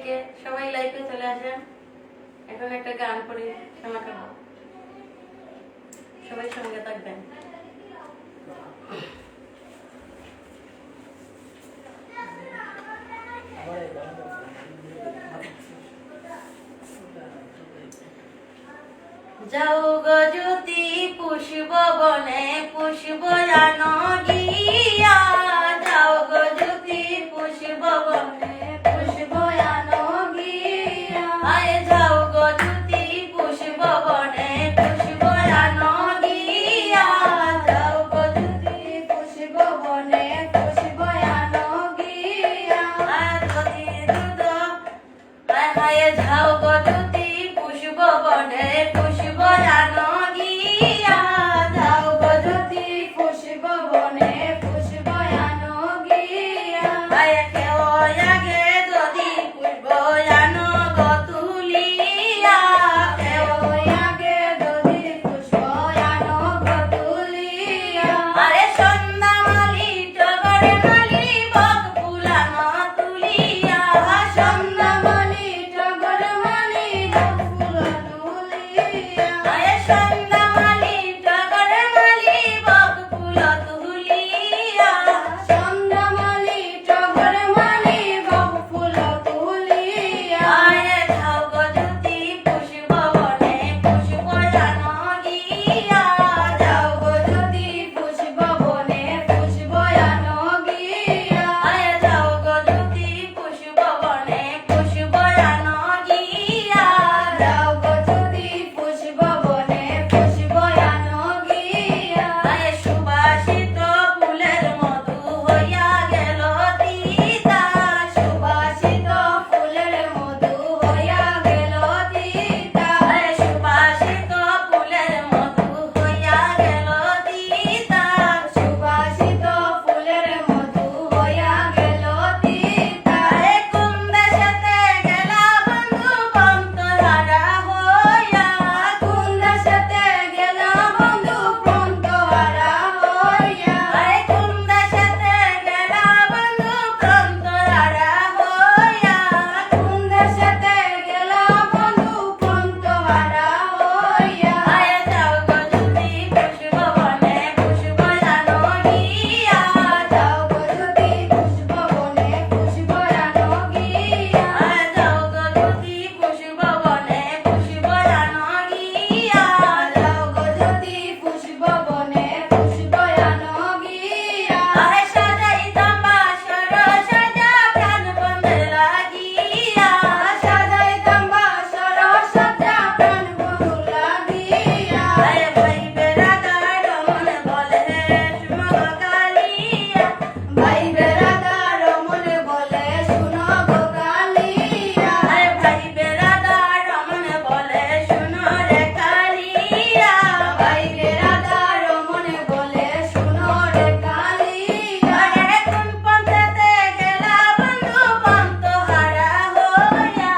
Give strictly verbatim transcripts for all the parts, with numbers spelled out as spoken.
সবাই লাইভে চলে আসেন। এখন একটা গান করি, শোনা খাবো। সবাই সঙ্গে থাকবেন। যাও গো জ্যোতি পুষ্প বনে পুষ্প আনো গিয়া, যাও গো জ্যোতি পুষ্প বনে পুষ্প আনো গিয়া। আয় যাও গো জ্যোতি পুষ্প বনে পুষ্প আনো গিয়া, যাও গো জ্যোতি পুষ্প বনে পুষ্প আনো গিয়া। আয় যদি দুধ হায় হায় যাও গো জ্যোতি পুষ্প বনে পুষ্প আনো গিয়া, যাও গো জ্যোতি পুষ্প বনে পুষ্প আনো গিয়া। হায় কেউ আগে যদি পুষ্প আনো গো তুলিয়া, কেউ আগে যদি পুষ্প আনো গো তুলিয়া। আরে সন্ধ্যা মালি টগর মালি বক ফুল আনো তুলিয়া, সন্ধ্যা মালি টগর মালি বক ফুল তুলিয়া। আরে সন্ধ্যা মালি টগর মালি বক ফুল তুলিয়া, সন্ধ্যা মালি টগর মালি বক ফুল তুলিয়া। আরে যাও গো জ্যোতি পুষ্প বনে পুষ্প আনো গিয়া, যাও গো জ্যোতি পুষ্প বনে পুষ্প আনো গিয়া। আরে যাও গো জ্যোতি পুষ্প বনে পুষ্প আনো গিয়া, যাও গো জ্যোতি পুষ্প বনে পুষ্প আনো গিয়া। আরে সুবাসিত ফুলের মধু হইয়া গেল তিতা, সুবাসিত ফুলের মধু হইয়া গেল তিতা। আরে সুবাসিত ফুলের মধু হইয়া গেল তিতা। সুবাসিত ফুলের মধু হইয়া গেল তিতা। আরে কোন দেশেতে গেলা বন্ধু পন্থহারা হইয়া? কোন দেশেতে গেলা বন্ধু পন্থহারা হইয়া? আরে কোন দেশেতে গেলা বন্ধু পন্থহারা হইয়া? কোন দেশেতে গেলা বন্ধু পন্থহারা হইয়া? আরে যাও গো জ্যোতি পুষ্প বনে পুষ্প আনো গিয়া, যাও গো জ্যোতি পুষ্প বনে পুষ্প আনো গিয়া। আরে যাও গো জ্যোতি পুষ্প বনে পুষ্প আনো গিয়া, যাও গো জ্যোতি পুষ্প বনে পুষ্প আনো গিয়া। আরে সাজাইতাম বাসর সাজা প্রাণ বন্ধু লাগিয়া, সাজাইতাম বাসর সাজা প্রাণ বন্ধু লাগিয়া। আরে ভাই বেরাদার মন বলে শুনো কালিয়া, ভাই বেরাদার মন বলে শুনো গো কালিয়া। আরে ভাই বেরাদার মন বলে শুনো রে কালিয়া, ভাই বেরাদার মন বলে শুনো রে কালিয়া। আরে কোন পন্থাতে গেলা বন্ধু পন্থহারা হইয়া?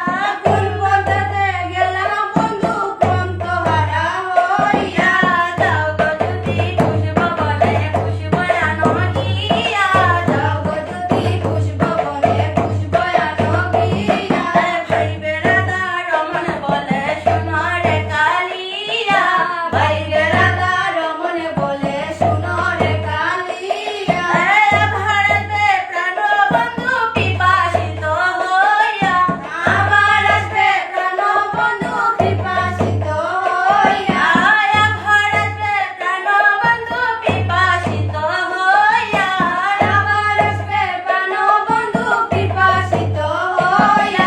কোন পন্থাতে গেলা বন্ধু পন্থহারা হইয়া? যাও গো জ্যোতি পুষ্প বনে পুষ্প আনো গিয়া, যাও গো জ্যোতি পুষ্প বনে পুষ্প আনো গিয়া। আরে ভাই বেরাদার মন বলে শুনো রে কালিয়া, ভাই বেরাদার মন বলে শুনো রে কালিয়া। এ ভারতে প্রাণ বন্ধু পিপাসিত হইয়া, আবার আসবে প্রাণ বন্ধু পিপাসিত হইয়া। এ ভারতে প্রাণ বন্ধু পিপাসিত হইয়া, আবার আসবে প্রাণ বন্ধু পিপাসিত হইয়া।